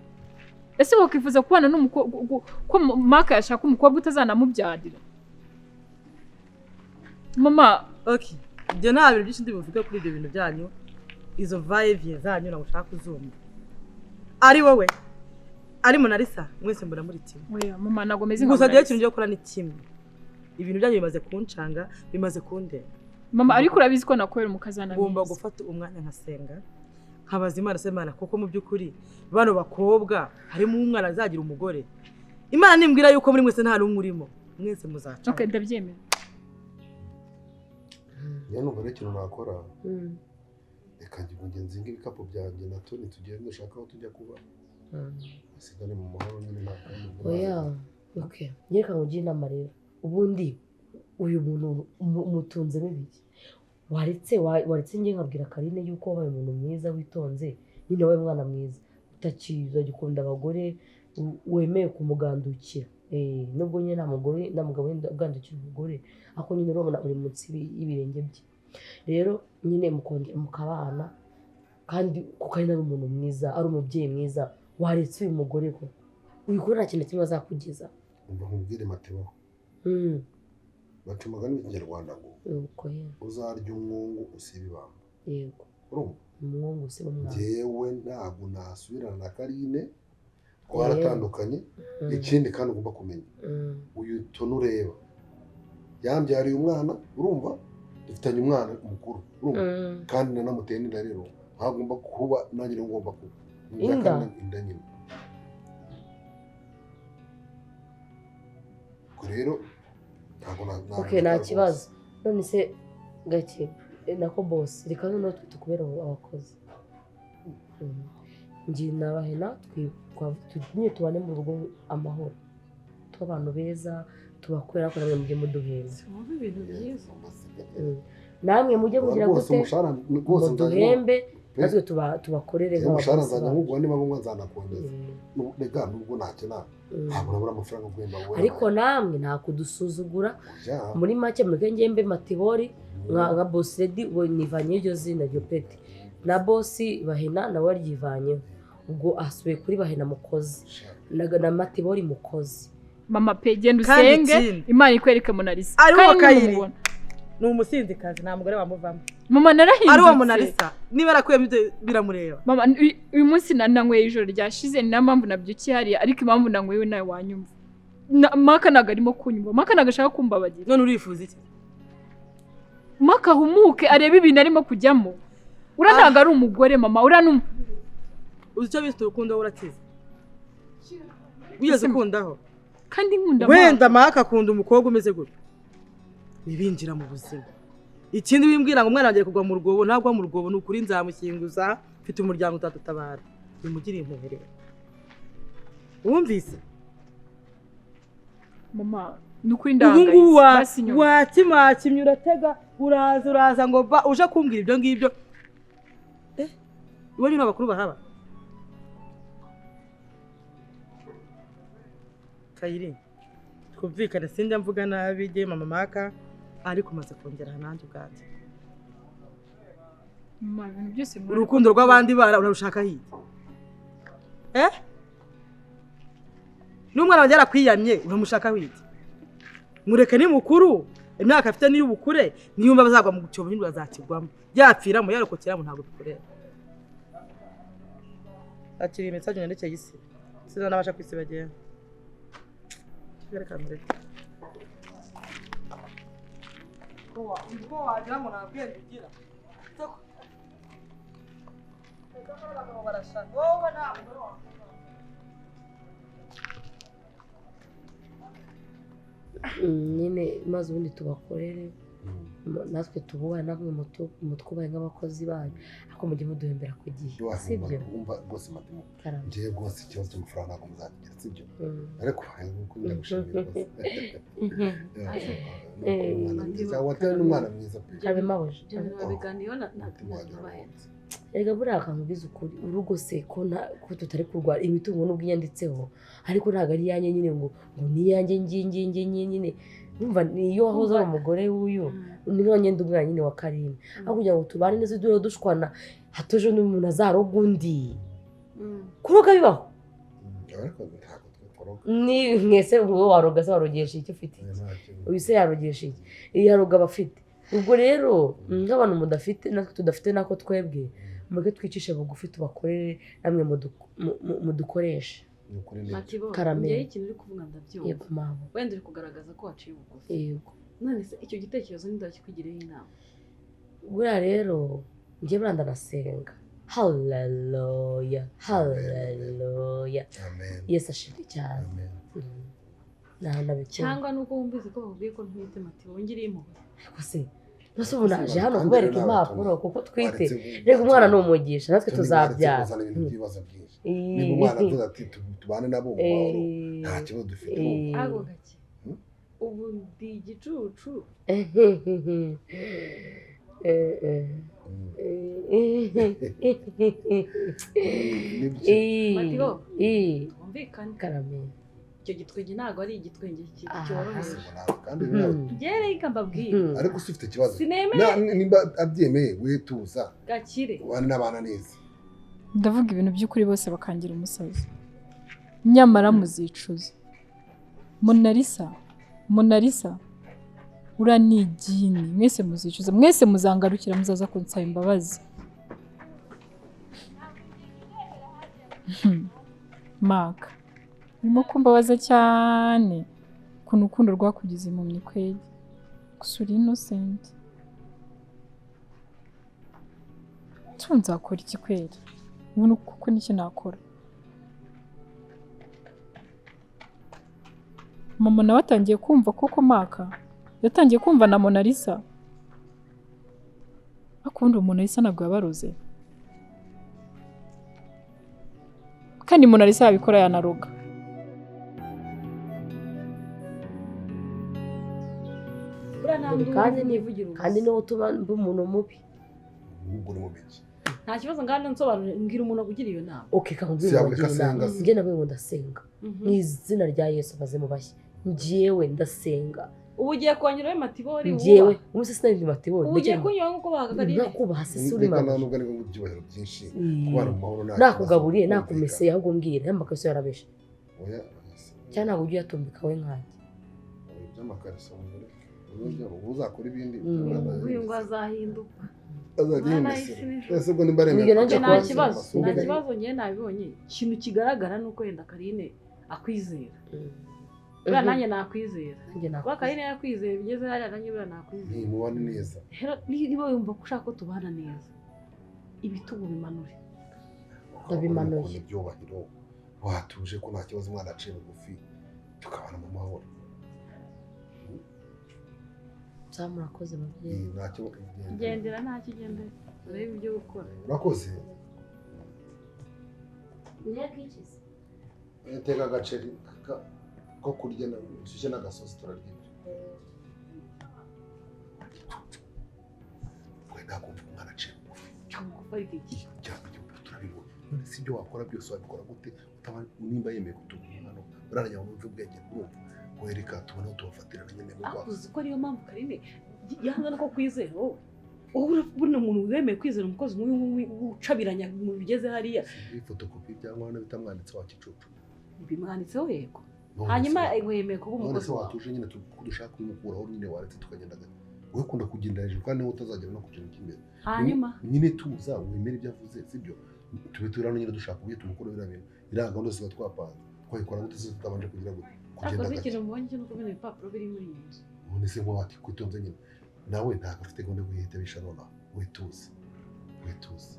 Speaker 6: Ese wakwifuza kubana n'umukobwa ko Maka yashaka umukobwa utazanamubyarira? Mama
Speaker 7: okay, ibyo nta bintu byinshi ndibuvuge kuri ibyo bintu byanyu. Izo va-et-vient zanyu ntabwo ushaka kuzumva. Ari wowe ari Monalisa mwese mbona muri kimwe.
Speaker 6: Oya mama ntago meze nka
Speaker 7: Gusa
Speaker 6: Monalisa.
Speaker 7: ikintu ngiye gukora ni kimwe. Ibintu byanyu bimaze kuncanga, bimaze kundeba.
Speaker 6: Mama ariko urabizi ko nakorera umukazana mwiza.
Speaker 7: Ngomba gufata umwanya nkasenga. Nkabaza Imana se Imana kuko mu by'ukuri bano bakobwa harimo umwana azagira umugore. Imana nimbwira yuko muri mwese nta n'umwe urimo. Mwese muzaca.
Speaker 6: Okay ndabyemera.
Speaker 2: Njye numva rero ikintu nakora. Reka njye nzinge ibikapu byanjye na Tony tugende dushaka aho tujya kuba. Sigare mu mahoro nyine nta kandi.
Speaker 4: Oya okay. Nyereka ngugire inama rero. Ubundi uyu muntu umutunzemo ibiki? Waretse njye nkabwira Karine yuko wabaye umuntu mwiza witonze, nyine wabaye umwana mwiza, utakiza gikunda abagore, wemeye kumugandukira. Nubwo nyine nta mugore nta mugabo ugandukira umugore, ariko nyine urabona uri munsi y'ibirenge bye. Rero nyine mukongera mukabana kandi kuko Karine ari umuntu mwiza, ari umubyeyi mwiza, waretse uyu mugore ko uyu kuri nta kintu kimwe azakugeza.
Speaker 2: Umva nkubwire Mateo. Baca umugani mu Kinyarwanda ngo uzarya umwungu usiba ibamba.
Speaker 4: Yego.
Speaker 2: Urumva?
Speaker 4: Umwungu usiba umwana.
Speaker 2: Njyewe ntabwo nasubirana na Karine twaratandukanye. Ikindi kandi ugomba kumenya uyu Tony ureba yambyariye umwana, urumva? Dufitanye umwana mukuru, urumva? Kandi nanamuteye n'inda rero ntagomba kuba nanjye ngomba kuba
Speaker 4: inda
Speaker 2: inda nyine. Rero ntabwo na
Speaker 4: okay nta kibazo. None se gake nako boss reka noneho tukubera abakozi. Njye nabahena nyine tubane mu rugo amahoro, tuba abantu beza, tubakorera ko namwe mujye muduhemba.
Speaker 10: Ibintu byiza.
Speaker 4: Namwe mujye mugira gute muduhembe, Natwe tubakorere
Speaker 2: nk'umushahara nzajya nkuguha, niba ngombwa nzanakongeza. Rega nubwo ntakena ntabwo nabura amafaranga guhemba wowe.
Speaker 4: Ariko namwe nta kudusuzugura. Muri make mureke ngembe Matibori nka Boss Lady, ubwo nivanye iryo zina ryo peti na Boss Bahena nawe aryivanyeho, ubwo asubiye kuri Bahena mukozi na Matibori mukozi.
Speaker 11: Mama pe genda usenge Imana ikwereke Monalisa.
Speaker 7: Ari uwo Kayiri ni umusinzikazi, nta mugore wamuvamo.
Speaker 11: Mama narahindutse.
Speaker 7: Ari uwo Monalisa niba arakuyemo ibyo biramureba.
Speaker 11: Mama uyu munsi nanyweye ijoro ryashize, ni nayo mpamvu nabyukiye hariya, ariko impamvu nanyweye nawe wanyumva. Maka ntabwo arimo kunyumva, Maka ntabwo ashaka kumbabagira.
Speaker 7: None urifuza iki?
Speaker 11: Maka ahumuke arebe ibintu arimo kujyamo. Uriya ntabwo ari umugore mama, uriya ni
Speaker 7: uzi icyo bita urukundo urakiza. Wigeze ukundaho?
Speaker 11: Kandi nkunda
Speaker 7: wenda Maka akunda umukobwa umeze gutya wibinjira mu buzima. Ikindi wimbwira ngo umwana wanjye kugwa mu rwobo, ntabwo mu rwobo ni ukuri nzamushyinguza, mfite umuryango utadutabara. Bimugiriye impuhwe. Wumvise?
Speaker 11: Mama ni ukuri ndahangayitse.
Speaker 7: Wakimakimye uratega uraza uraza ngo ba uje kumbwira ibyo ngibyo. Iwanyu n'abakuru bahaba. Kayiri twumvikane, sinjya mvuga nabi jye mama Maka, ariko maze kongera nanjye ubwanjye.
Speaker 11: Mama ibintu byose
Speaker 7: urukundo rw'abandi bara urarushaka hirya. N'umwana wanjye yarakwiyamye uramushaka hirya. Mureke ni mukuru, imyaka afite ni y'ubukure, niyumva bazagwa mu cyobo nyine bazakigwamo. Yapfiramo yarokokeramo ntabwo bikorera. Akiri message nyandike yisi. Sinanabasha kwisibagera. Reka mureke. Ubwo wagira ngo nta bwenge ugira.
Speaker 4: Nyine maze ubundi tubakorere natwe tububahe, namwe mutwubahe nk'abakozi banyu, ariko mujye muduhembera ku gihe, sibyo?
Speaker 2: Wumva rwose Matimu, njyewe rwose ikibazo cy'amafaranga ntabwo muzakigira, sibyo? Ariko ndagushimiye rwose. Watari n'umwana mwiza pe.
Speaker 4: Abe Erega buriya akamubwiza ukuri, urugo se ko tutari kurwara imitungo n'ubwo inyanditseho, ariko ntabwo ari iyanjye nyine ngo ni iyanjye ngingi nyine. Numva niyo wahoze ari umugore w'uyu ni nka ngenda umwana nyine wa Karine, aho kugira ngo tubane neza duhora dushwana hatoje n'umuntu azaroga undi. Kuroga bibaho? Ni mwese wowe waroga se warogesha icyo ufite? Uyu se yarogesha iki? Yaroga abafite. Ubwo rero nk'abantu mudafite natwe tudafite nako twebwe, mureke twicishe bugufi tubakorere namwe mudukoreshe.
Speaker 10: Karame ikintu uri kuvuga ndabyumva. Wenda uri kugaragaza ko waciye bugufi.
Speaker 4: Yego.
Speaker 10: None se icyo gitekerezo ndakikugiriyeho inama?
Speaker 4: Buriya rero njye buriya ndanasenga. Haleluya, haleluya. Yesu ashimwe cyane.
Speaker 10: Cyangwa nuko wumvise ko bakubwiye ko ntwite Matibo, wongere impuhwe.
Speaker 4: Ariko se nose ubu naje hano kubereka impapuro kuko twite. Rega umwana ni umugisha, natwe tuzabyara.
Speaker 2: Niba umwana avuze ati tubane nabo mu mahoro nta kibazo dufite.
Speaker 10: Ako gake ubu ndi igicucu. Matibo twumvikane.
Speaker 4: Karame
Speaker 10: icyo gitwenge ntabwo ari igitwenge cyoroheje. Reka mbabwire.
Speaker 2: Ariko si ufite ikibazo nimba abyemeye we tuza
Speaker 10: gakire
Speaker 2: ubane n'abana neza.
Speaker 11: Ndavuga ibintu by'ukuri bose bakangira umusazi, nyamara muzicuza. Monalisa, Monalisa uriya ni igini, mwese muzicuza, mwese muzangarukira, muzaza kunsaba imbabazi. Maka urimo kumbabaza cyane ukuntu urukundo rwakugize impumyi kweli, gusa uri innocent. Nzakora iki kweli? Ubu kuko niki nakora? Mama nawe atangiye kumva koko Maka yatangiye kumva na Monalisa. Akunda Monalisa ntabwo yabaroze, kandi Monalisa yabikora yanaroga.
Speaker 4: Kandi niwe utuma mba umuntu mubi.
Speaker 2: Ahubwo uri mu biki?
Speaker 10: Nta kibazo, ngana nsobanurire, mbwira umuntu akugira iyo nama.
Speaker 4: Okay, kakubwira
Speaker 2: Si
Speaker 4: umuntu
Speaker 2: yaboneka
Speaker 4: wagira inama.
Speaker 2: asenga se.
Speaker 4: Njye nawe ngo ndasenga mu izina rya Yesu, baze mubashye. Njyewe ndasenga.
Speaker 10: Ubu ugiye kongeraho matibori?
Speaker 4: Njyewe umunsi sinari matibori.
Speaker 10: Ubu ugiye kunywa nk'uko bahagagarira.
Speaker 4: Nakubaha se uri
Speaker 2: Reka
Speaker 4: mama?
Speaker 2: nta nubwo ari ngombwa ibyubahiro byinshi, kubana mu mahoro nta kibazo.
Speaker 4: Nakugaburiye, nakumeseye, ahubwo mbwira, y'amakariso yarabeshe
Speaker 2: Oya.
Speaker 4: Cyangwa ntabwo ujya uyatumbika we nkanjye?
Speaker 2: Oya, iby'amakariso mubireke. Ubu uzakora ibindi.
Speaker 10: Uyu ngo azahinduka.
Speaker 2: Azajya
Speaker 10: Mwana
Speaker 2: yimesera.
Speaker 10: y'isi n'ijuru.
Speaker 2: Ese ubwo nimba aremera
Speaker 4: Nibyo nanjye
Speaker 2: kujya
Speaker 10: Nta
Speaker 4: kubaza.
Speaker 10: kibazo, nta
Speaker 4: Nibyo.
Speaker 10: kibazo. Njyewe nabibonye, ikintu kigaragara ni uko wenda Karine akwizera. Buriya nanjye nakwizera.
Speaker 4: Nanjye
Speaker 10: Kuba
Speaker 4: nakwizera.
Speaker 10: Karine yakwizeye bigeze hariya, nanjye buriya nakwizera.
Speaker 2: Ntimubane neza.
Speaker 10: Rero niba wumva ko ushaka ko tubana neza, ibitugu bimanure.
Speaker 4: Ndabimanuye.
Speaker 2: Ukuntu ibyubahiro, watuje ko nta kibazo, umwana aciye bugufi, tukabana mu mahoro.
Speaker 4: Za murakoze babyeyi.
Speaker 2: Eh, nta kibazo.
Speaker 10: Gendera, nta kigendera, urebe ibyo gukora.
Speaker 2: Urakoze. Teka agaceri ko kurya nshyushye n'agasosi, turarya ibyo. We ntabwo wumva umwana aciye bugufi?
Speaker 10: Cyangwa ariko iki?
Speaker 2: Cyangwa igihugu turabibona. None si ibyo wakora byose wabikora gute utaba nimba yemeye kutuguma hano? Urarajya ngo wumve ubwenge, urumva wereka tubone aho tubafatira nyine mu
Speaker 10: Ariko
Speaker 2: rwanda.
Speaker 10: uzi ko ariyo mpamvu Karine yanze no ko kwizera wowe? Wowe buriya umuntu wemeye kwizera umukozi nk'uyu nguyu ucabiranya mu bigeze hariya.
Speaker 2: Fotokopi cyangwa hano bitamwanditse wa kicucu.
Speaker 10: Bimwanditseho, yego.
Speaker 2: None
Speaker 10: Hanyuma
Speaker 2: se-
Speaker 10: ngo yemeye kuba
Speaker 2: none
Speaker 10: umukozi
Speaker 2: se
Speaker 10: wawe.
Speaker 2: Watuje nyine ko dushaka kubimukuraho nyine, waretse tukagenda gake. Wowe ukunda kugenda hejuru kandi niwe utazagera no ku kintu cy'imbere.
Speaker 10: Hanyuma
Speaker 2: Nyine tuza wemere ibyo avuze, sibyo? Tube turi hano nyine dushaka uburyo tumukura biriya bintu, iriya gahunda zose twapanze twayikora gute se tutabanje kugira gute, kugenda
Speaker 10: Akoze
Speaker 2: gake?
Speaker 10: ikintu mbonye cyo nuko bino bipapuro biri muri iyi nzu.
Speaker 2: None se nko wakwitonze nyine, nawe ntabwo afite gahunda yo guhita bisha nonaha. We tuzi, we tuzi.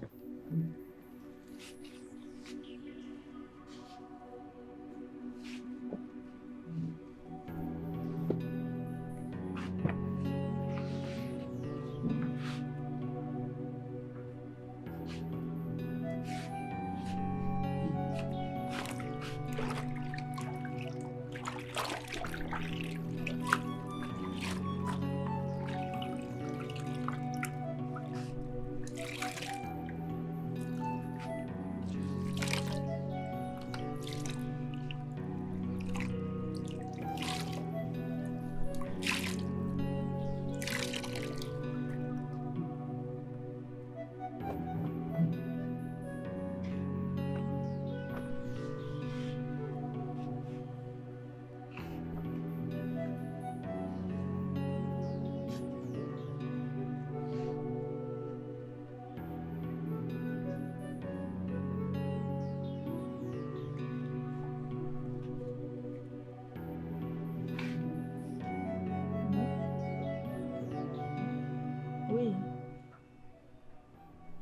Speaker 12: Oui.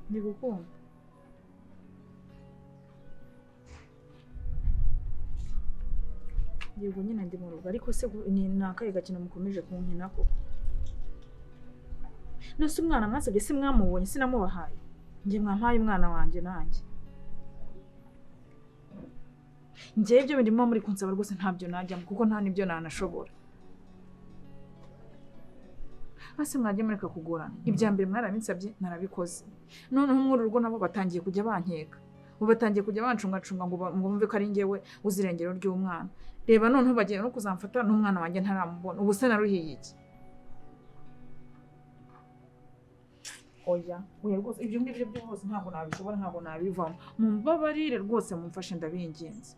Speaker 12: Ndi kukumva. Yego nyine ndi mu rugo, ariko se ni akahe gakino mukomeje kunkina koko? Nose umwana mwasabye si mwamubonye, sinamubahaye? Njye mwampaye umwana wanjye nanjye. Njyewe ibyo birimo muri kunsaba rwose ntabyo najyamo kuko nta n'ibyo nanashobora. Ase mwajya mureka kugorana. Ibya mbere mwarabinsabye narabikoze. Noneho muri uru rugo nabo batangiye kujya bankeka. Ubu batangiye kujya bancungacunga ngo bumve ko ari njyewe uzi irengero ry'umwana. Reba noneho bagiye no kuzamfata n'umwana wanjye ntaramubona. Ubu se naruhiye iki? Oya, oya rwose ibyo ngibyo byose ntabwo nabishobora, ntabwo nabivamo. Mumbabarire rwose, mumfashe ndabinginze.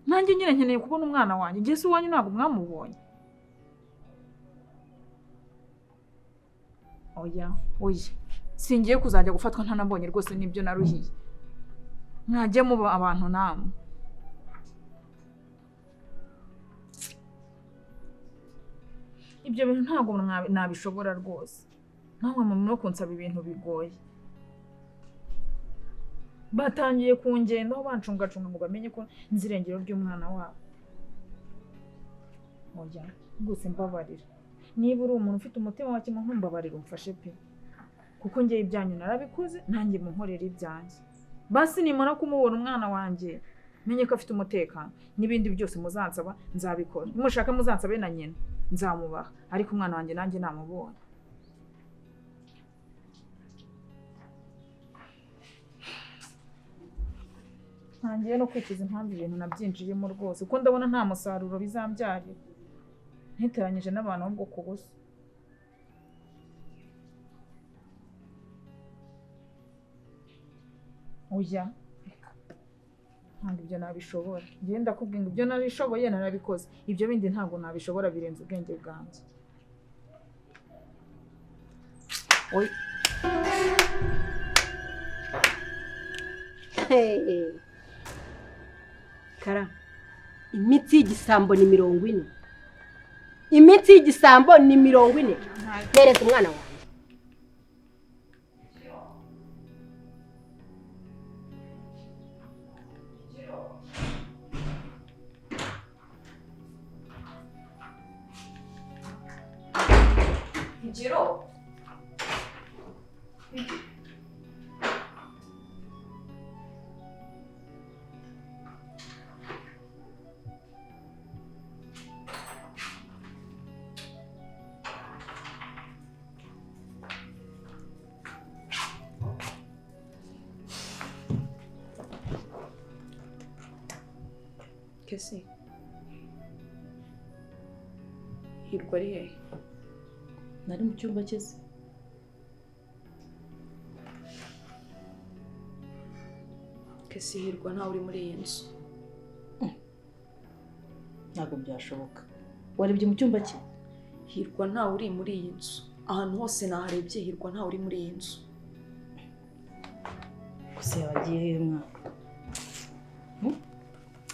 Speaker 12: Nanjye nyine nkeneye kubona umwana wanjye. Njye se uwanyu ntabwo mwamubonye? Oya, oya. Singiye kuzajya gufatwa ntanabonye rwose nibyo naruhiye. Mwajye muba abantu namwe. Ibyo bintu ntabwo nabishobora rwose. Namwe mu no kunsaba ibintu bigoye. Batangiye kungendaho bancungacunga ngo bamenye ko nzi irengero ry'umwana wabo. Oya, rwose mbabarira. Niba uri umuntu ufite umutima wa kimuntu mbabarira umfashe pe. Kuko njye ibyanyu narabikoze, nanjye munkorera ibyanjye. Basi nimara kumubona umwana wanjye, menye ko afite umutekano. N'ibindi byose muzansaba nzabikora. Nimushaka muzansabe na nyina, nzamubaha. Ariko umwana wanjye nanjye namubonye. Ntangiye no kwicuza impamvu ibintu nabyinjiyemo rwose, kuko ndabona nta musaruro bizambyarira. Ntiteranyije n'abantu ahubwo ku busa. Oya, reka. Ntabwo ibyo nabishobora. Njyewe ndakubwira ngo ibyo nabishoboye narabikoze. Ibyo bindi ntabwo nabishobora, birenze ubwenge bwanjye. Oya.
Speaker 9: Hey. Kara, imitsi y'igisambo ni 40. Imitsi y'igisambo ni 40. Mpereza umwana wanjye.
Speaker 6: Higiro. Kesi, Hirwa ari hehe?
Speaker 10: Nari mu cyumba cye se.
Speaker 6: Kesi, Hirwa ntawe uri muri iyi nzu.
Speaker 10: Ntabwo byashoboka. Warebye mu cyumba cye?
Speaker 6: Hirwa ntawe uri muri iyi nzu. Ahantu hose naharebye Hirwa ntawe uri muri iyi nzu.
Speaker 10: Gusa yabagiye hehe mwana?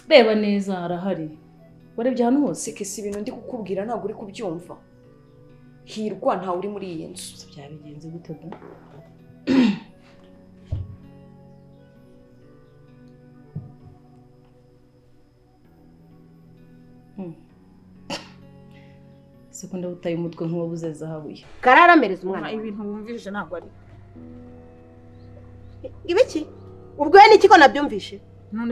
Speaker 10: Reba neza arahari. Warebye ahantu hose?
Speaker 6: Kesi, ibintu ndi kukubwira ntabwo uri kubyumva. Hirwa ntawe uri muri iyi nzu.
Speaker 10: Byabigenze gute da? Sekunda butaye umutwe nk'uwabuze zahabu ye.
Speaker 9: Karara mpereza umwana.
Speaker 12: Ibintu wumvise ntabwo ari.
Speaker 9: Ibiki? Ubwiwe n'iki ko nabyumvishe?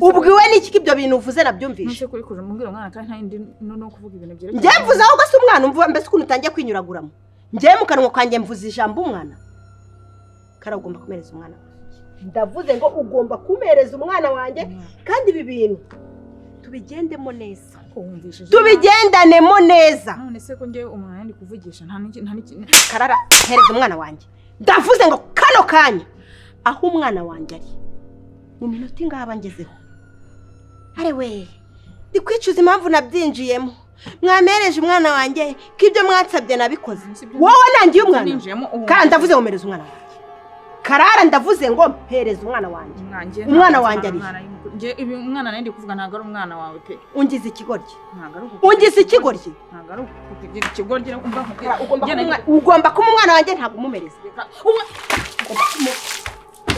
Speaker 9: Ubwiwe n'iki ko ibyo bintu uvuze nabyumvishe?
Speaker 12: None kuri kuja mumbwira umwana kandi nta yindi no kuvuga ibintu byerekeye.
Speaker 9: Njye mvuze ahubwo se umwana umva mbese ukuntu utangiye kwinyuraguramo. Njye mu kanwa kanjye mvuze ijambo umwana. Kara ugomba kumereza umwana wanjye. Ndavuze ngo ugomba kumereza umwana wanjye kandi ibi bintu tubigendemo neza. Tubigendanemo neza.
Speaker 12: None se ko njye umuntu yandi kuvugisha nta n'iki nta n'iki.
Speaker 9: Karara hereza umwana wanjye. Ndavuze ngo kano kanya aho umwana wanjye ari mu minota ingaba ngezeho. Are we, ndi kwicuza impamvu nabyinjiyemo. Mwamereje umwana wanjye ko ibyo mwansabye nabikoze. Wowe nangiye umwana. Karara ndavuze ngo mpereza umwana wanjye. Karara ndavuze ngo mpereza umwana wanjye. Umwana wanjye ari.
Speaker 12: Nge ibi umwana nari ndi kuvuga ntabwo ari umwana wawe pe.
Speaker 9: Ungize ikigoryi. Ungize ikigoryi.
Speaker 12: Ntabwo ari ukugira ikigoryi umva nkubwira.
Speaker 9: Ugomba kuma umwana wanjye ntabwo umumereza.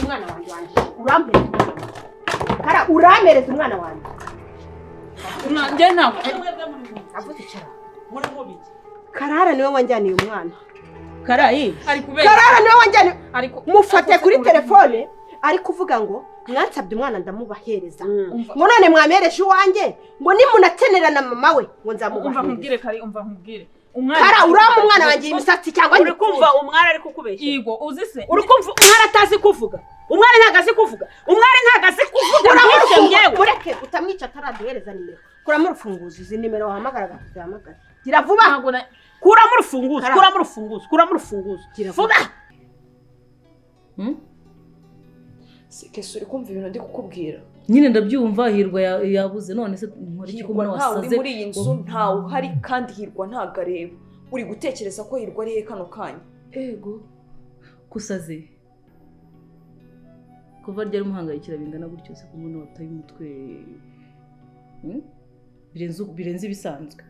Speaker 9: Umwana wanjye urampereza umwana wanjye. Kara urampereza umwana wanjye.
Speaker 12: Nge ntabwo.
Speaker 9: Avuze icara. Karara niwe wanjyaniye umwana.
Speaker 8: Karayi.
Speaker 9: Karara niwe wanjyaniye. Mufate kuri telefone ari kuvuga ngo mwansabye umwana ndamubahereza. Ngo none mwamereje uwanjye ngo nimunakenera na mama we ngo nzamubahereza.
Speaker 12: Umva nkubwire Kari, umva nkubwire.
Speaker 9: Kara urama umwana wanjye imisatsi cyangwa
Speaker 8: uri kumva umwana ari kukubeshya.
Speaker 12: Yego uzi se.
Speaker 8: Uri kumva umwana atazi kuvuga. Umwana ntago azi kuvuga. Umwana ntago azi kuvuga.
Speaker 9: Mureke utamwica ataraduhereza nimero. Kuramo urufunguzo izi nimero wahamagaraga tuzihamagara. Gira vuba.
Speaker 8: Kuramo urufunguzo, kuramo urufunguzo, kuramo urufunguzo. Vuba.
Speaker 6: Kesi uri kumva ibintu ndi kukubwira?
Speaker 10: Nyine ndabyumva Hirwa yabuze none se nkora iki ko
Speaker 6: wasaze? Ntawe uri muri iyi nzu, ntawe uhari kandi Hirwa ntago areba. Uri gutekereza ko Hirwa ari he kano kanya?
Speaker 10: Ego kusaze. Kuva ryari umuhangayikira bingana gutyo se kumubona wataye umutwe birenze ibisanzwe.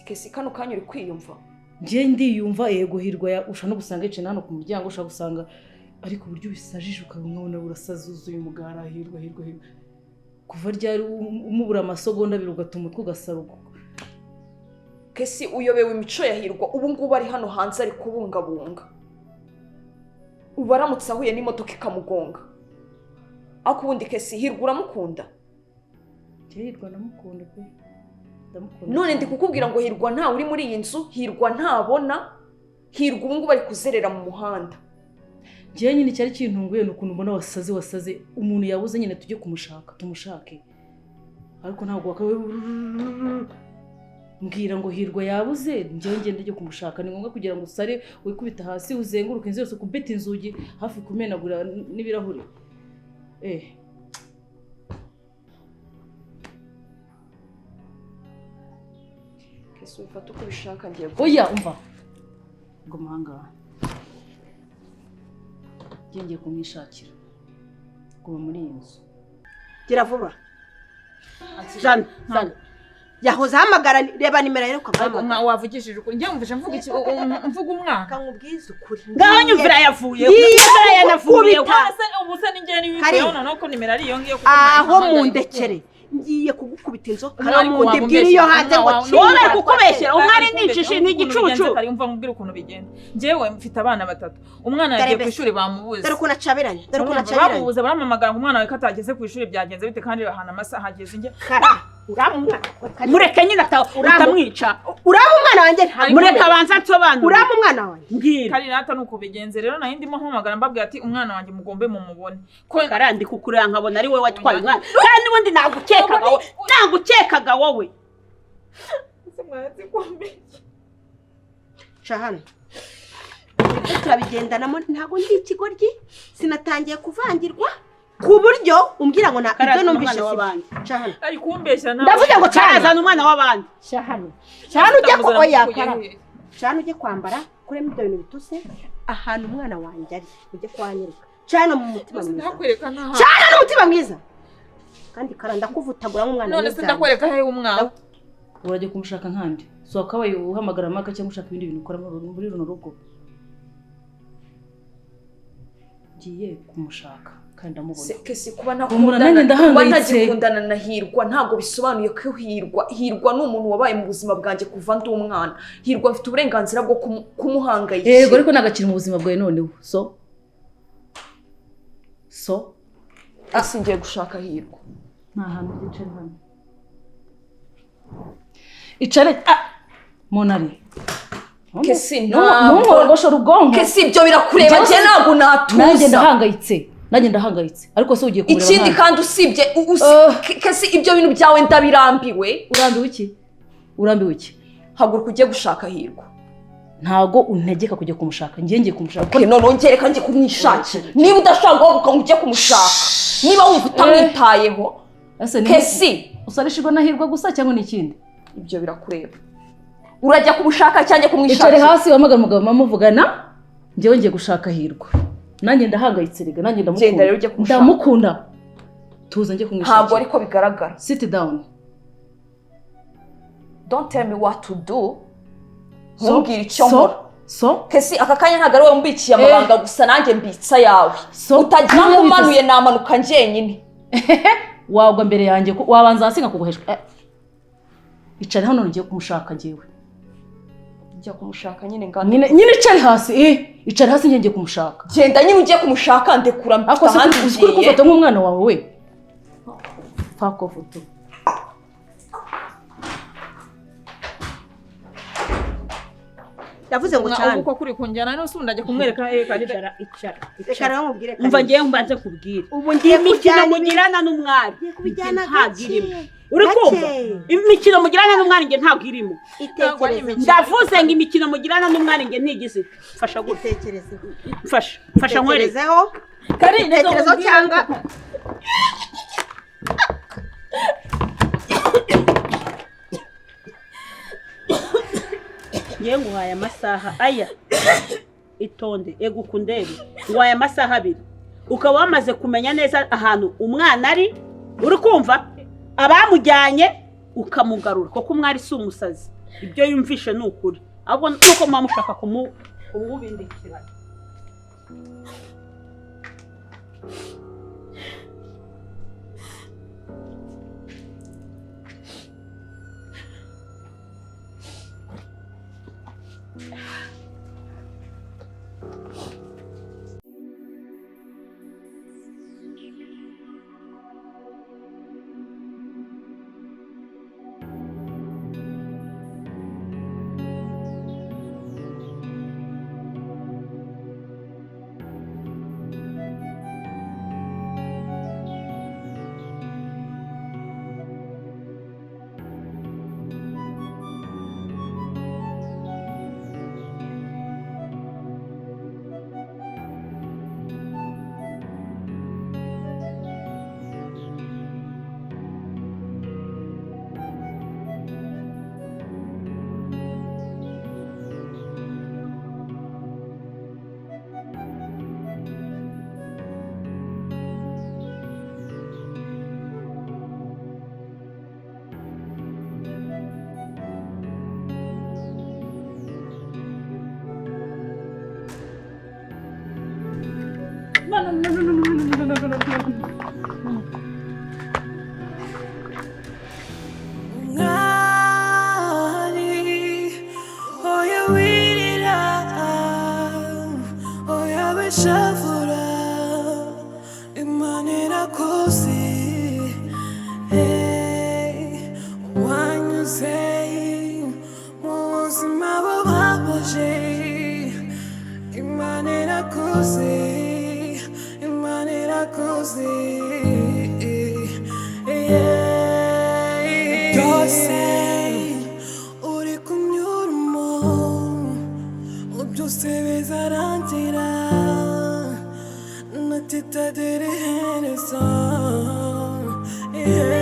Speaker 6: Kesi kano kanya uri kwiyumva?
Speaker 10: Njye ndiyumva yego Hirwa ushobora no gusanga yicaye hano ku muryango, ushobora gusanga ariko uburyo bisajije ukabona urasazuzuye umugara. Hirwa Hirwa Hirwa kuva ryari umubura amasogonda abiri ugatuma umutwe ugasaruka.
Speaker 6: Kesi uyobewe imico ya Hirwa, ubu ngubu ari hano hanze ari kubungabunga. Ubu aramutse ahuye n'imodoka ikamugonga. Ariko ubundi Kesi Hirwa uramukunda?
Speaker 10: Njye Hirwa ndamukunda pe.
Speaker 6: None ndi kukubwira ngo Hirwa ntawe uri muri iyi nzu, Hirwa ntabona, Hirwa ubu ngubu ari kuzerera mu muhanda.
Speaker 10: Njyewe nyine cyari kintunguye ni ukuntu mbona wasaze wasaze umuntu yabuze nyine tujye kumushaka tumushake. Ariko ntabwo wakawe mbwira ngo Hirwa yabuze njyewe ngende njye kumushaka. Ni ngombwa kugira ngo usare wikubita hasi uzenguruke inzu yose kubita inzugi hafi kumenagura n'ibirahure.
Speaker 6: Kese ufata uko ubishaka ngiye.
Speaker 10: Oya umva. Guma ahangaha. Ngiye kumwishakira. Guma muri iyi nzu.
Speaker 9: Gira vuba. Zana, zana. Yahoze ahamagara reba nimero yeruka
Speaker 12: guhamagara. Wavugishije ukuri. Njye mvuje mvuga iki mvuga umwana.
Speaker 9: Kankubwiza ukuri.
Speaker 8: Ngaho nyumvira yavuye. Nyumvira yanavuye.
Speaker 12: Ubu se ninjye nibikuyeho noneho ko nimero ari iyo ngiyo kuko
Speaker 9: aho mundekere. Ngiye kugukubita inzoka mu ndibwira iyo hanze ngo
Speaker 8: wowe bari kukubeshyera umwari ni injiji ni igicucu.
Speaker 12: Kari umva nkubwira ukuntu bigenda. Njyewe mfite abana batatu. Umwana yagiye ku ishuri bamubuze.
Speaker 9: Dore ukuntu acabiranye. Dore ukuntu acabiranye.
Speaker 12: Bamubuze baramamagara ngo umwana we katageze ku ishuri byagenze bite kandi bahana amasaha ageze njye.
Speaker 9: Kara uramu
Speaker 8: mureke nyine utamwica.
Speaker 9: Uramu umwana wanjye ntabwo.
Speaker 8: Mureke abanza nsobanure.
Speaker 9: Uramu umwana wanjye.
Speaker 8: Mbwira.
Speaker 12: Kari rata nuko bigenze rero nayo ndimo mpamagara mbabwira ati umwana wanjye mugombe mumubone.
Speaker 8: Ko karandi kukurira nkabona ari we watwaye umwana. Kandi ubundi nagukekaga wowe. Nagukekaga wowe.
Speaker 9: Ca hano. Turabigendanamo ntabwo ndi ikigoryi sinatangiye kuvangirwa. Ku buryo umbwira ngo na ibyo numvishe si ca hano.
Speaker 12: Ari kumbeshya nawe.
Speaker 9: Ndavuze ngo
Speaker 8: carazana umwana w'abandi.
Speaker 9: Ca hano. Ca hano ujye ko oya kara. Ca hano ujye kwambara kuremo ibyo bintu bitose ahantu umwana wanjye ari ujye kwanyereka. Ca hano mu mutima mwiza.
Speaker 12: Ndakwereka nta.
Speaker 9: Ca hano n'umutima mwiza. Kandi kara ndakuvutagura nk'umwana
Speaker 12: mwiza. None se ndakwereka he umwana?
Speaker 10: Urajye kumushaka nkandi. So akabaye uhamagara maka cyangwa ushaka ibindi bintu ukora muri runo rugo. Ngiye kumushaka. Kandi ndamubona.
Speaker 6: Kese kuba ntagikundana na Hirwa ntabwo bisobanuye ko Hirwa ni umuntu wabaye mu buzima bwanjye kuva ndi umwana. Hirwa mfite uburenganzira bwo kumuhangayikira.
Speaker 10: Yego ariko nagakiri mu buzima bwawe noneho. So
Speaker 6: ese ngiye gushaka Hirwa.
Speaker 10: Nta hantu ugicare hano. Icare Monari.
Speaker 6: Kese ntabwo
Speaker 10: ntunkorogoshore ubwonko.
Speaker 6: Kese ibyo birakureba njye ntabwo natuza.
Speaker 10: Nanjye ndahangayitse. Nanjye ndahangayitse ariko se ugiye kumureba.
Speaker 6: Ikindi kandi usibye Kese ibyo bintu byawe ndabirambiwe.
Speaker 10: Urambiwe iki? Urambiwe iki?
Speaker 6: Haguruka ujye gushaka Hirwa.
Speaker 10: Ntago untegeka kujya kumushaka. Ngiye ngiye kumushaka.
Speaker 6: Okay, none ngereka ngiye kumwishakira. Niba udashaka guhaguruka ngo ujye kumushaka. Niba wumva utamwitayeho. Kese
Speaker 10: usarishirwa na Hirwa gusa cyangwa ni ikindi?
Speaker 6: Ibyo birakureba. Urajya kumushaka cyangwa kumwishakira?
Speaker 10: Icare hasi wahamagara umugabo mama njyewe ngiye gushaka Hirwa. Nanjye ndahangayitse rega nanjye ndamukunda.
Speaker 6: Genda rero ujye kumushaka.
Speaker 10: Ndamukunda. Tuza njye kumwishakira.
Speaker 6: Ntabwo ariko bigaragara.
Speaker 10: Sit down.
Speaker 6: Don't tell me what to do. Ntumbwire icyo nkora.
Speaker 10: So
Speaker 6: Kese aka kanya ntabwo ari wowe umbikiye amabanga gusa nanjye mbitsa yawe. Utagira ngo umanuye namanuka njyenyine.
Speaker 10: Wagwa mbere yanjye wabanza hasi nkakuguheshwa. Icare hano ngiye kumushaka njyewe.
Speaker 6: Njya kumushaka nyine ngana.
Speaker 10: Nyine icare hasi. Icare hasi ngiye kumushaka.
Speaker 6: Genda nyine ugiye kumushaka ndekura mfite ahandi ngiye.
Speaker 10: Uri kumfata nk'umwana wawe we. Fuck off tu.
Speaker 9: Ndavuze ngo cyane.
Speaker 12: Uko kuri kunjyana no se ndajya kumwereka
Speaker 8: icara icara.
Speaker 9: Reka rero nkubwire.
Speaker 8: Umva ngiye mbanze kubwira.
Speaker 9: Ubu ngiye
Speaker 8: imikino mugirana n'umwari.
Speaker 9: Kubijyana gake.
Speaker 8: Uri kumva? Imikino mugirana n'umwari nge ntabwo irimo. Ndavuze ngo imikino mugirana n'umwari nge ntigize. Mfasha gute? Mfasha. Mfasha nkwerezeho.
Speaker 9: Kari ntekerezo cyangwa
Speaker 8: ngiye nguhaye amasaha aya itonde ego ukundebe nguhaye amasaha abiri ukaba wamaze kumenya neza ahantu umwana ari uri kumva abamujyanye ukamugarura kuko umwari si umusazi ibyo yumvishe ni ukuri ahubwo nuko muba mushaka kumubindikira.
Speaker 1: No, no, no, no, no, no, no, no, no, no, no.
Speaker 13: Mwari, oya wirira, oya wishavura, Imana irakuzi, hey, wanyuze mu buzima bubabaje, Imana irakuzi, Imana irakuzi, yeah. Byose uri kunyuramo, byose bizarangira, natitagira iherezo, yeah.